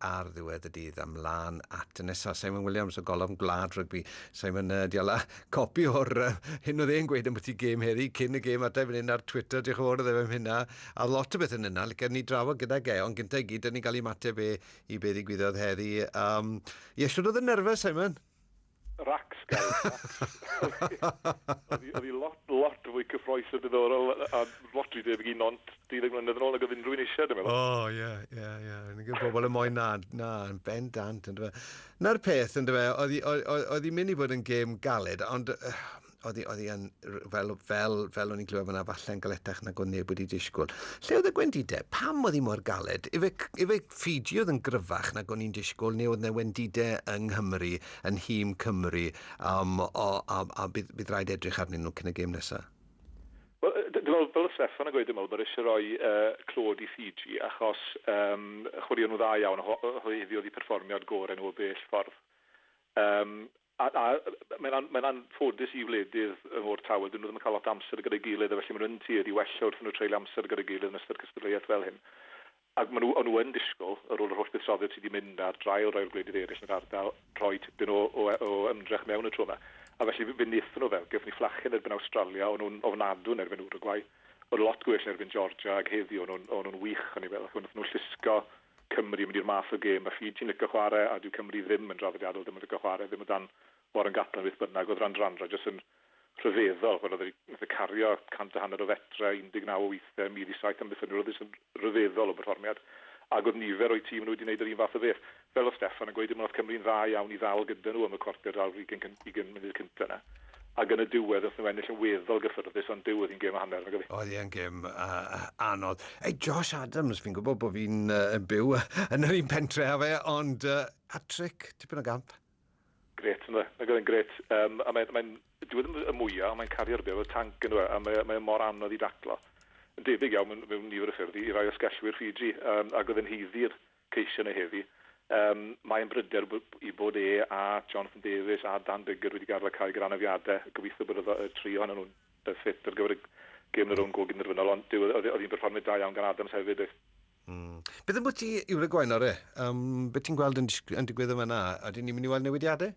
ar ddiwedd y dydd. Ymlaen at y nesaf. Simon Williams o Golofn Gwlad Rygbi. Simon, diala copi o'r hyn oedd e'n gweud ambyti gêm heddi, cyn y gêm adau fan hyn ar Twitter, diolch yn fawr iddo fe am hynna. A lot o beth yn yna, licen ni drafod gyda ge, ond gyntaf i gyd, dyn ni'n cael ei mateb e i be ddigwyddodd heddi. Ie, siwr oedd yn nerfus, Simon? Racs, Gareth, racs. Oedd hi lot, lot fwy cyffroes a diddorol a lot fwy debyg i Nont 12 mlynedd yn ôl nag oedd unrhyw un eisiau, dwi'n meddwl. O, ie, ie, ie. Yn gyda bobl y moyn na, na, yn bendant, yn dweud. Na'r peth, yn dweud, oedd hi'n mynd i fod yn gêm galed, ond oedd hi, oedd hi yn, fel, fel, fel o'n i'n clywed fyna, falle'n galetach nag oedd neb wedi disgwyl. Lle oedd y gwendidau? Pam oedd hi mor galed? Ife, ife Fiji oedd yn gryfach nag o'n i'n disgwyl, neu oedd yna wendidau yng Nghymru, yn nhîm Cymru, um, o, a, a bydd, bydd rhaid edrych arnyn nhw cyn y gêm nesaf? Wel, dwi'n meddwl, fel oedd Steffan yn gweud, dwi'n meddwl bod eisiau rhoi clod i Fiji, achos um, chwaraeon nhw dda iawn, heddi oedd eu perfformiad gorau nhw o bell ffordd. Um, A, a mae'n an, mae anffodus i wledydd y môr tawel, dyn nhw ddim yn cael lot o amser gyda'i gilydd, a felly maen nhw'n tueddu i wella wrth nhw treulio amser gyda'i gilydd yn ystod cystadleuaeth fel hyn. Ac maen nhw, o'n nhw yn disgwyl, ar ôl yr holl buddsoddiad sydd wedi mynd ar draul rhai o'r gwledydd eraill yn yr ardal, rhoi tipyn o, o, o ymdrech mewn y tro yma. A felly fe wnaethon nhw fel, gaethon ni fflachian erbyn Awstralia, o'n nhw'n ofnadw yn erbyn Uruguay, o'n lot gwell yn erbyn Georgia, ac heddi o'n nhw'n, o'n nhw'n wych, o'n i'n meddwl, ac wnaethon nhw llusgo Cymru yn mynd i'r math o gêm mae Fiji'n licio chwarae a dyw Cymru ddim yn draddodiadol ddim yn licio chwarae, ddim o dan Warren Gatland beth bynnag, oedd Radradra jyst yn rhyfeddol, ch'mod oedd e nath e cario 150 o fetrau, 19 o weithiau, 1,007 amddiffynwyr, oedd e jyst yn rhyfeddol o berfformiad. Ac oedd nifer o'u tîm nhw wedi gwneud yr un fath o beth. Fel oedd Steffan yn gweud, dim ond oedd Cymru'n dda iawn i ddal gyda nhw am y cwarter awr, ugain, ugain munud cynta 'na. Ac yn y diwedd, wnaethon nhw ennill yn weddol gyffyrddus, ond Duw, oedd hi'n gêm a hanner, nag oedd hi? Oedd hi yn gêm anodd. Ei, Josh Adams, fi'n gwybod bod fi'n yn byw yn yr un pentre â fe, ond hat-trick, tipyn o gamp. Grêt, ynddo. Nag oedd e'n grêt. Um, a mae'n, mae dyw e ddim y mwyaf, ond mae'n cario'r bêl fel tanc ynddo e, a mae, mae mor anodd i daclo. Yn debyg iawn mewn, mewn nifer o ffyrdd i, i rai o sgellwyr Fiji, um, ac oedd e'n haeddu'r ceisio yna heddi. Um, mae'n bryder i bod e a Jonathan Davies a Dan Biggar wedi gadael y cae gyda anafiadau. Gobeithio bod y, y tri ohonyn nhw'n ffit ar gyfer y gêm yn y rownd gol gynderfynol, ond oedd hi'n perfformiad da iawn gan Adams hefyd. Mm. Beth am bod ti Uruguay nawr e? Um, beth ti'n gweld yn, yn digwydd yma na? Ydyn ni'n mynd i weld newidiadau?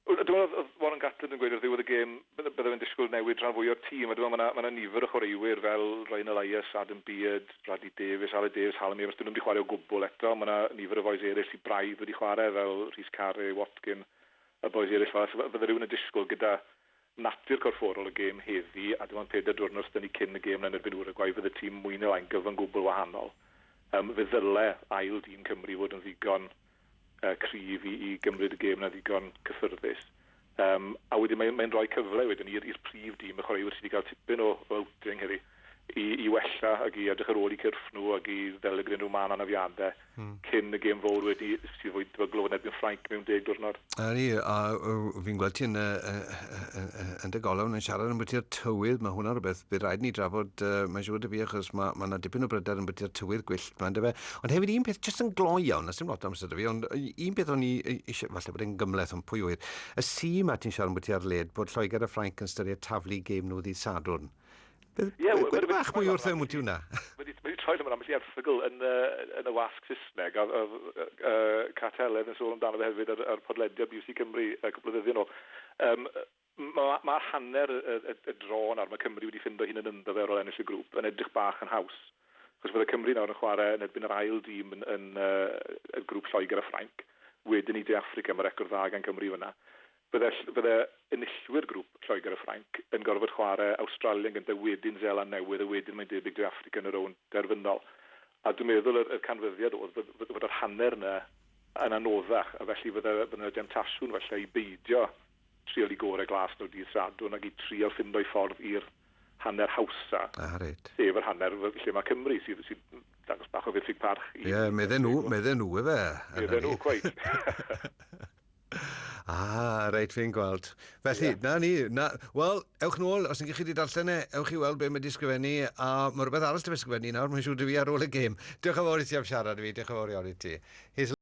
Wel, dwi'n meddwl oedd Warren Gatland yn gweud ar ddiwedd y gêm bydde fe'n disgwyl newid rhan fwya o'r tîm, a dwi'n meddwl mae 'na nifer o chwaraewyr fel Ryan Elias, Adam Beard, Bradley Davies, Aled Davies, Hallam Amos, dyn nhw'm 'di chwarae o gwbl eto. Mae 'na nifer o fois eraill sydd braidd wedi chwarae fel Rhys Carre, Watkin, a bois eraill fel 'na. So fydde rhywun yn disgwyl gyda natur corfforol y gêm heddi, a dim ond pedair diwrnod s'da ni cyn y gêm 'na yn erbyn Uruguay, fydde tîm mwy neu lai'n gyfan gwbl wahanol. Yym fe ddyle ail dîm Cymru fod yn ddigon cryf i, i gymryd y gêm 'na ddigon cyffyrddus. Um, a wedyn mae'n mae rhoi cyfle wedyn i'r prif dîm, y chwaraewyr sydd wedi cael tipyn o, o outing heddi, i, i wella ac i edrych ar ôl i cyrff nhw ac i ddelio gyda nhw mân anafiadau cyn y gêm fawr wedi sydd fwy debygol o fod yn erbyn Ffrainc mewn deg diwrnod. Ydy, a fi'n gweld ti'n yn dy golofn yn siarad ambiti'r tywydd, mae hwnna rhywbeth bydd rhaid ni drafod, mae'n siŵr 'da fi, achos mae ma 'na dipyn o bryder ambiti'r tywydd gwyllt 'ma, yndyfe? Ond hefyd un peth jyst yn gloi iawn, a 'sdim lot o amser 'da fi, ond un peth o'n i eisiau, falle bod e'n gymhleth, ond pwy ŵyr, y si 'ma ti'n siarad ambiti ar led, bod Lloegr a Ffrainc yn styried taflu gêm nhw ddydd Sadwrn. Ie, Gweud bach mwy wrth ambiti hwnna. Mae wedi troi allan ambell i erthygl yn, yn y wasg Saesneg, a, a, a, Cat Heledd yn sôn amdano fe hefyd ar, ar podlediad BBC Cymru y cwpl o ddyddiau nôl. Um, Mae ma hanner y, y, y dro nawr, mae Cymru wedi ffindo hunan ynddo fe ar ôl ennill y grŵp, yn edrych bach yn haws. Achos fydde Cymru nawr yn chwarae yn erbyn yr ail dîm yn, yn y grŵp Lloegr a Ffrainc, wedyn i De Affrica, mae record dda gan Cymru fyna. Bydde, bydde enillwyr grŵp Lloegr a Ffrainc yn gorfod chwarae Awstralia yn gyntaf, wedyn Seland Newydd, a wedyn mae'n debyg De Affrica yn y rownd derfynol. A dwi'n meddwl yr, yr canfyddiad oedd fod, fod, fod yr hanner yna yn anoddach, a felly fydde, fydde yna demtasiwn falle i beidio trial i gorau glas nhw dydd Sadwrn ac i trial ffindo'i ffordd i'r hanner hawsa. Ah, reit. Sef yr hanner lle mae Cymru sydd, sydd dangos bach o ddiffyg parch. Ie, yeah, medden nhw, medden nhw efe. Medden nhw, cweit. Ah, reit, fi'n gweld. Felly, yeah. Na ni, na, wel, ewch nôl, os ydych chi wedi darllen e, ewch i weld be mae wedi sgrifennu, a mae rhywbeth arall wedi sgrifennu nawr, mae'n siŵr dy fi ar ôl y gêm. Diolch yn fawr i ti am siarad i fi, diolch yn fawr iawn i ti. Hazel